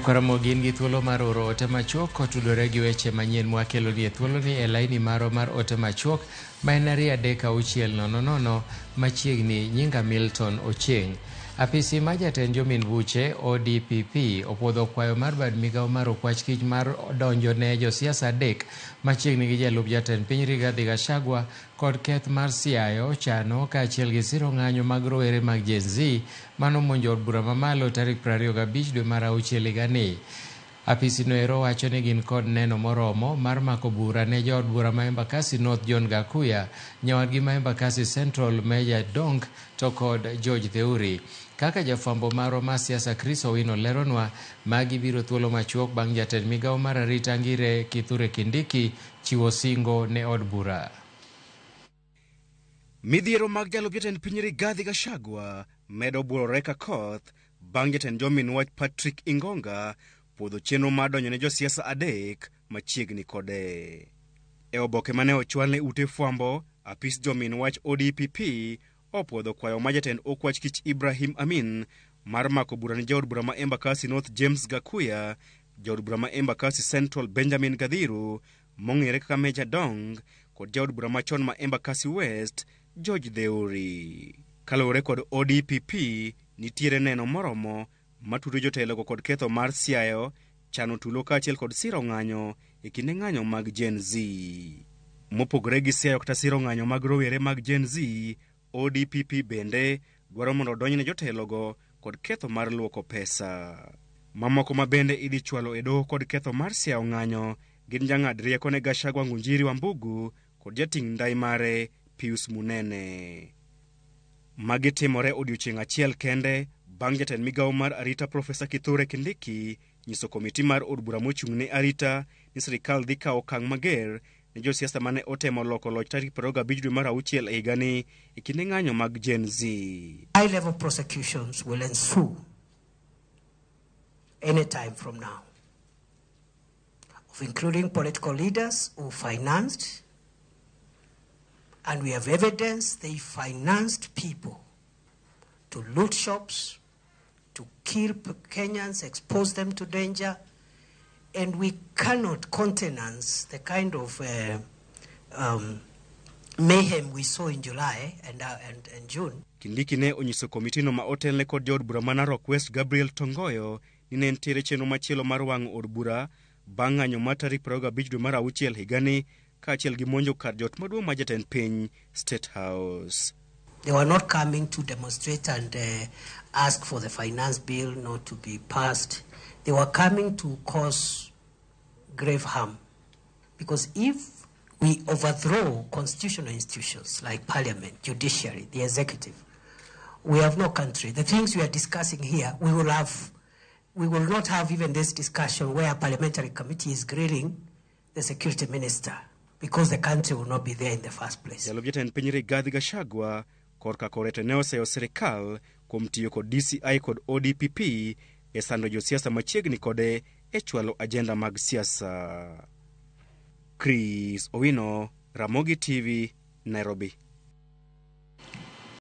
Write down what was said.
Karamogi in gi thuolo mar oro ote machuok kotudore gi weche manyien mwakeloni e thuoloni e laini marwa mar ote machuok ma en 23600 machiegni nyinga Milton Ochieng'. Apisi ma jatend jomin buche ODPP opuodho kwayo mar bad migawo mar okwach kich mar donjo ne josiasa adek machiegni gi jalup jatend piny Rigathi Gachagua kod keth mar siayo, chano kaachiel gi siro ng'anyo mag rowere mag Gen Z manomonjo od bura mamalo tarik 25 dwe mar auchiel higani. Apisi noero wacho ni gin kod neno moromo mar mako bura ne jood bura ma Embakasi North John Gakuya, nyawadgi ma Embakasi Central Meja Donk to kod George Theuri. Kaka jafwambo marwa mar siasa Chris Owino leronwa, magi biro thuolo machuok bang' jatend migawo mar arita ngire Kithure Kindiki chiwo singo ne od bura. Midhiero mag jalup jatend piny Rigathi Gachagua medo buorore ka koth bang' jatend jomin wach Patrick Ingonga puodho chenro mar donjo ne josiasa adek machiegni kode. E oboke mane ochwal ne ute fwambo, apis jomin wach ODPP opuodho kwayo ma jatend okwach kich Ibrahim Amin mar mako bura ne jaod bura ma Embakasi North James Gakuya, jaod bura ma Embakasi Central Benjamin Gadhiru mong'ere kaka Meja Dong kod jaod bura machon ma Embakasi West George Theuri. Kaluwore kod ODPP, nitiere neno moromo matudo jotelogo kod ketho mar siayo, chano tulo kaachiel kod siro ng'anyo e kinde ng'anyo mag Gen Z. Mopogore gi siayo kata siro ng'anyo mag rowere mag Gen Z, ODPP bende dwaro mondo odonjne jotelogo kod ketho mar luoko pesa. Mamoko ma bende idhi chwalo e doho kod ketho mar siayo ng'anyo gin jang'ad rieko ne Gachagua Ngunjiri Wambugu kod jating' ndai mare Pius Munene. Magi timore odiochieng' achiel kende bang' jatend migawo mar arita Profesa Kithure Kindiki nyiso komiti mar od bura mochung' ne arita ni sirikal dhi kawo okang' mager ne josiasa mane otemo loko loch tarik 25 dwe mar auchiel e higani e kinde ng'anyo mag Gen Z. High level prosecutions will ensue any time from now, of including political leaders who financed, and we have evidence they financed people to loot shops, to kill Kenyans, expose them to danger, and we cannot countenance the kind of mayhem we saw in July and June. Kindiki ne onyiso komitino ma otelne kod jaod bura ma Narok West Gabriel Tongoyo ni ne nitiere chenro machielo mar wang'o od bura bang' ng'anyo mar tarik 25 dwe mar auchiel higani kaachiel gi monjo kar jot maduong' mar jatend piny State House. They were not coming to demonstrate and ask for the finance bill not to be passed. They were coming to cause grave harm. Because if we overthrow constitutional institutions like parliament, judiciary, the executive, we have no country. The things we are discussing here, we will not have even this discussion where a parliamentary committee is grilling the security minister, because the country will not be there in the first place. Jalup jatend piny Rigathi Gachagua korka kore to ne oseyo sirikal kuom tiyo kod DCI kod ODPP e sando josiasa machiegni kode e chwalo ajenda mag siasa. Chris Owino, Ramogi TV, Nairobi.